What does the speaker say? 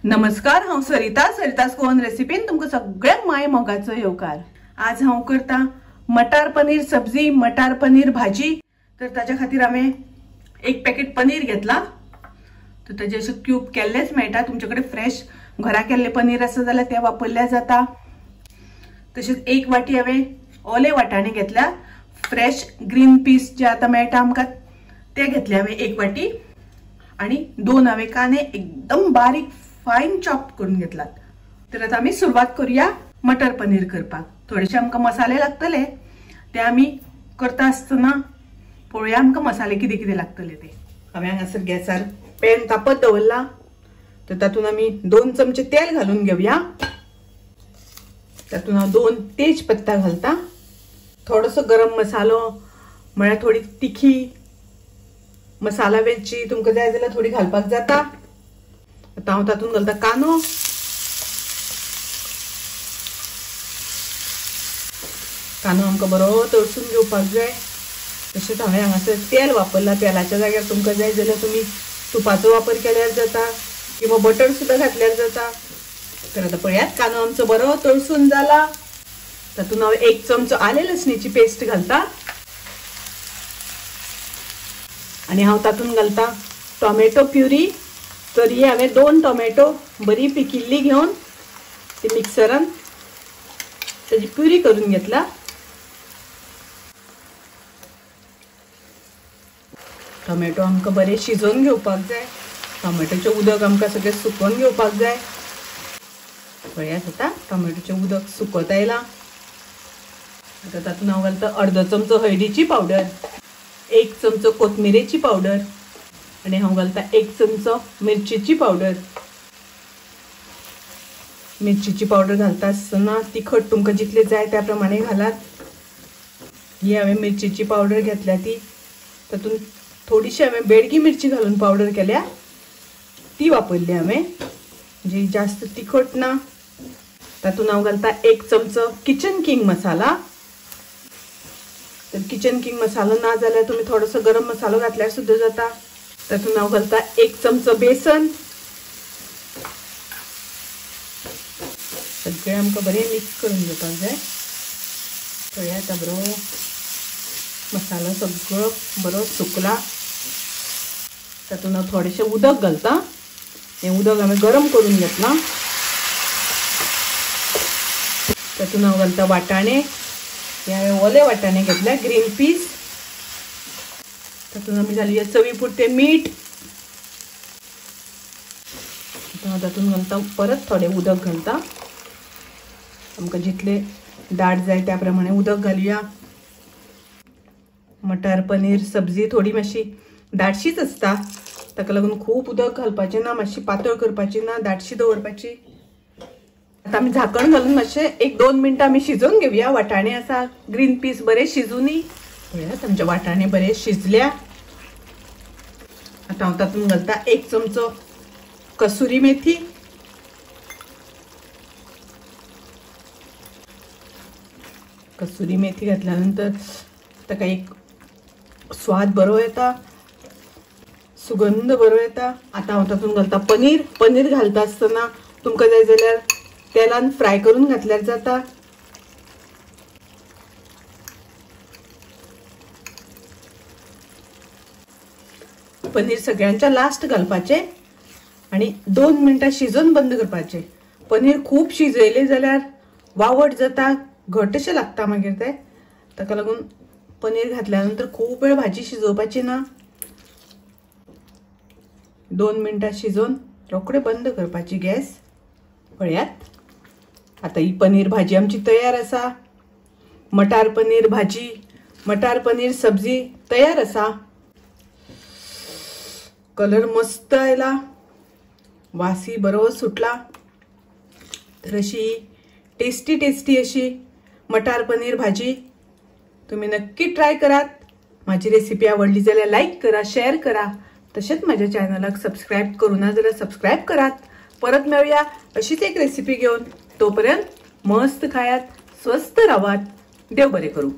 नमस्कार, हांव सरिता, सरितास गोवन रेसिपीन तुमकां सगळ्यांक माय मोगाचो येवकार। आज हांव करता मटार पनीर सब्जी, मटार पनीर भाजी। तर ताच्या खातीर हांवें एक पॅकेट पनीर घेतला। तर ताजे अशे क्यूब केल्लेच मेळटा, तुमचे कडेन फ्रेश घरा केल्ले पनीर आसा जाल्यार ते वापरल्यार जाता। तशेंच एक वाटी हांवें ओले वाटाणे घेतल्या, फ्रेश ग्रीन पीस जे आतां मेळटा आमकां ते घेतले हांवें एक वाटी। आनी दोन हांवें कांदे एकदम बारीक फायन चॉप करून घेतलात। तर आता आमी सुरवात करूया मटर पनीर करपाक। थोडेशे आमकां मसाले लागतले, ते आमी करता आसतना पळोवया आमकां मसाले कितें कितें लागतले ते। हांवें हांगासर गॅसार पॅन तापत दवरला, तर तातूंत आमी 2 चमचे तेल घालून घेवया। तातूंत हांव 2 तेज पत्ता घालता, थोडोसो गरम मसालो म्हळ्यार थोडी तिखी मसाला वेलची तुमकां जाय जाल्यार थोडी घालपाक जाता। आतां हांव तातूंत घालता कांदो, कांदो आमकां बरो तळसून घेवपाक जाय। तशेंच हांवें हांगासर तेल वापरलां, तेलाच्या जाग्यार तुमकां जाय जाल्यार तुमी तुपाचो वापर केल्यार जाता किंवा बटर सुद्दां घातल्यार जाता। तर आतां पळयात कांदो आमचो बरो तळसून जाला। तातूंत हांव 1 चमचो आलें लसणीची पेस्ट घालता आनी हांव तातूंत घालता टोमॅटो प्युरी। तर ही हांवें 2 टोमॅटो बरी पिकिल्ली घेवन ती मिक्सरान ताजी प्युरी करून घेतला। टोमॅटो आमकां बरे शिजोवन घेवपाक जाय, टोमॅटोचें उदक आमकां सगळें सुकोवन घेवपाक जाय। पळयात आतां टोमॅटोचें उदक सुकत आयलां। आतां तातूंत हांव घालता अर्दो चमचो हळदीची पावडर, 1 चमचो कोथमिरेची पावडर आनी हांव घालता 1 चमचो मिरचीची पावडर। मिरचीची पावडर घालता आसतना तिखट तुमकां जितलें जाय त्या प्रमाणे घालात। ही हांवें मिरचीची पावडर घेतल्या ती तातूंत थोडीशी हांवें बेडगी मिरची घालून पावडर केल्या ती वापरली हांवें, जी जास्त तिखट ना। तातूंत हांव घालता 1 चमचो किचन किंग मसाला। तर किचन किंग मसालो ना जाल्यार तुमी थोडोसो गरम मसालो घातल्यार सुद्दां जाता। तातूंत हांव घालता 1 चमचो बेसन। सगळें आमकां बरें मिक्स करून घेवपाक जाय। पळयात आतां बरो मसालो सगळो बरो सुकला। तातूंत हांव थोडेशें उदक घालता, हें उदक हांवें गरम करून घेतलां। तातूंत हांव घालता वाटाणे, हे हांवें ओले वाटाणे घेतल्या, ग्रीन पीस। तातूंत आमी घालया चवी पुरतें मीठ। आतां हांव तातूंत घालता परत थोडें उदक घालता, आमकां जितलें दाट जाय त्या प्रमाणे उदक घालया। मटार पनीर सब्जी थोडी मातशी दाटशीच आसता, ताका लागून खूब उदक घालपाचें ना, मातशी पातळ करपाची ना, दाटशी दवरपाची। आतां आमी झाकण घालून मातशें 1-2 मिनटां आमी शिजोवन घेवया। वाटाणे आसा, ग्रीन पीस बरे शिजुनी। पळयात आमचे वाटाणे बरे शिजल्या। आतां हांव तातूंत घालता 1 चमचो कसुरी मेथी, कसुरी मेथी घातल्या नंतर ताका एक स्वाद बरो येता, सुगंध बरो येता। आतां हांव तातूंत घालता पनीर। पनीर घालता आसतना तुमकां जाय जाल्यार तेलान फ्राय करून घातल्यार जाता। पनीर सगळ्यांच्या लास्ट घालपाचें आनी 2 मिनटां शिजोवन बंद करपाचें। पनीर खूब शिजयलें जाल्यार वावट जाता, घटशें लागता मागीर तें, ताका लागून पनीर घातल्या नंतर खूब वेळ भाजी शिजोवपाची ना। 2 मिनटां शिजोवन रोखडे बंद करपाची गॅस। पळयात आतां ही पनीर भाजी आमची तयार आसा। मटार पनीर भाजी, मटार पनीर सब्जी तयार आसा। कलर मस्त आयला, वासी बरो सुटला। तर अशी टेस्टी टेस्टी अशी मटार पनीर भाजी तुम्ही नक्की ट्राय करात। माझी रेसिपी आवडली जाल्यार लाईक करा, शेअर करा, तशेंच माझ्या चॅनलाक सबस्क्राईब करू ना जाल्यार सबस्क्राईब करात। परत मेळुया अशीच एक रेसिपी घेवन, तोपर्यंत मस्त खायात, स्वस्थ रावात, देव बरें करूं।